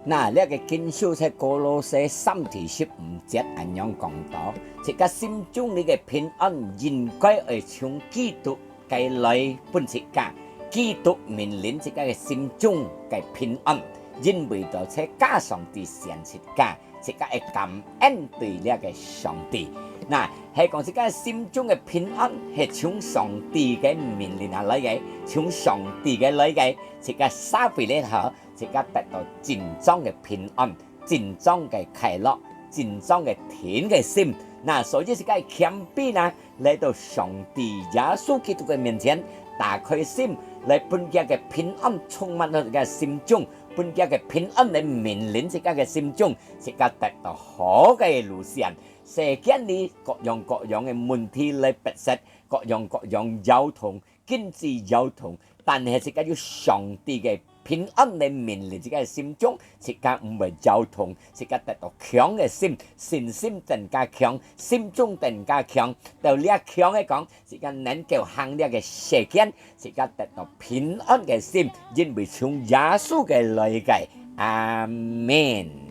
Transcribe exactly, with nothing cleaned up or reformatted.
那這个經書在歌羅西三第十五節恁樣講到：自家心中裡个平安應該愛從基督个來分自家。基督命令自家个心中个平安，因為到自家上帝選自家，自家愛感恩對這个上帝。那係講自家心中个平安係從上帝个命令下來个，從上帝个來个，自家社會裡頭，自家得到真正个平安，真正个快樂，真正个定个心。那所以自家謙卑呢，來到上帝耶穌基督个面前，打開心，來分佢个平安充滿到自家心中，分佢个平安來命令自家个心中，自家得到好个路線。世間裡各樣各樣个問題來逼塞，各樣各樣搖動，經濟搖動，但係自家有上帝个平安來命令自家个心中，自家毋會搖動，自家得到強个心，信心更加強，心中更加強。到這強个講，自家能夠行這个世間，自家得到平安个心，因為從耶穌个來个。阿們。